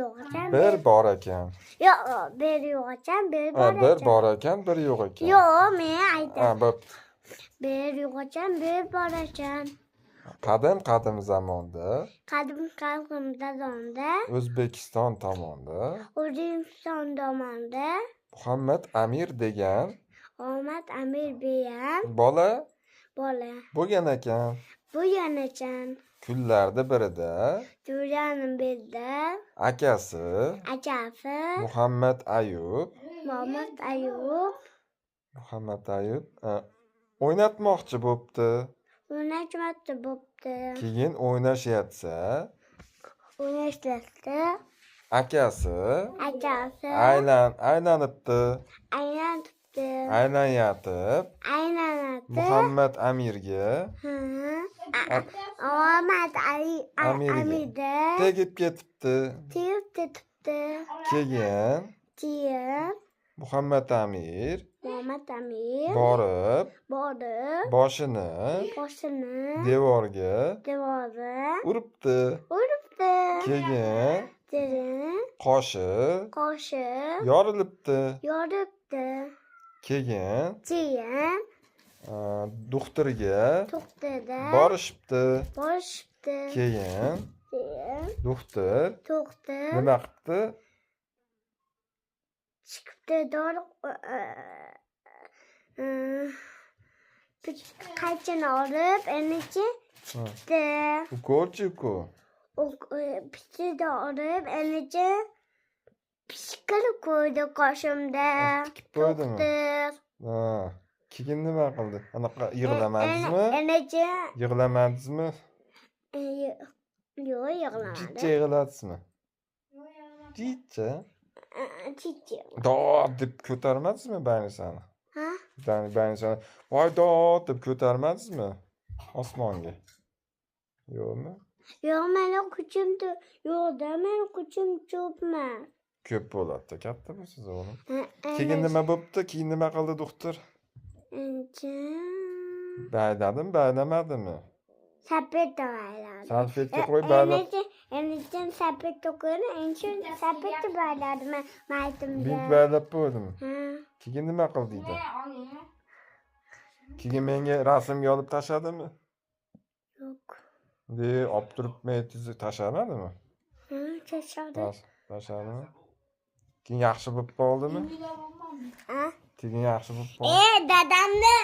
yo'q ekan. Bir bor ekan. Yo'q, bir yo'q ekan, bir Ha, bor bir ekan. bor ekan, bir yo'q ekan. Yo'q, men Ha, aytaman. bo'pti. Bir yo'q ekan, bir bor ekan. Qadim qadim zamonda Qadim qadim zamonda O'zbekiston tomonda O'zbekiston tomonda Muhammad Amir degan Omad Amir degan bola bola bo'lgan ekan. Bo'lgan ekan. Kunlarda birida Turganim birda akasi akasi Muhammad Ayub Muhammad Ayub Muhammad Ayub o'ynatmoqchi bo'pti. O'ynatmoqchi bo'pti. Keyin o'ynashyapsa O'ynashlasdi akasi akasi aylanibdi. Aylanibdi. Aylanayotib Aylanadi. Muhammad Amirga Ha. Muhammad Ali Amirga. Amirda tegib ketibdi. Tegib ketibdi. Keyin Keyin Muhammad Amir Muhammad Amir borib borib boshini boshini devorga devorga uribdi. Uribdi. Keyin Keyin qoshi qoshi yorilibdi. Yoribdi. Keyin Keyin doktorga to'xtada borishibdi. Borishibdi. Keyin Keyin doktor to'xta nima qilibdi? Chiqibdi dori qaychini olib enichi chiqibdi. Ukolchi-ku. Pichini olib enichi pishqirib qo'ydi qoshimda. Tikib qo'ydimi? To'xtir. Ha. Keyin nima qildi? Anaqa yig'lamadingizmi? Enichi Yig'lamadingizmi? Yo'q, yig'lamadi. Jicha yig'ladingizmi? Jicha? Chicha. Dod deb ko'tarmadingizmi banisani? Ha? Banisani voy dod deb ko'tarmadingizmi osmonga? Yo'qmi? Yo'q, meni kuchim yo'qda, meni kuchim ko'pmi. Ko'p bo'ladi, katta bo'lsiz, o'g'lim. Keyin nima bo'pti? Keyin nima qildi doktor? Endi Bayladimi, baylamadimi? Salfetka bayladi. Salfetka qo'yib baylab. Endi salfetka qo'ydi, endi salfetka bayladi maytimda. Bint baylab qo'ydimi? Ha. Keyin nima qildi deydi? Keyin menga rasmga olib tashladimi? Yo'q. De, olib turib tashlamadimi? Ha, tashladi. Tashladimi? Keyin yaxshi bo'lib qoldimi? Ha? Keyin yaxshi bo'lib qoldi. E, dadamni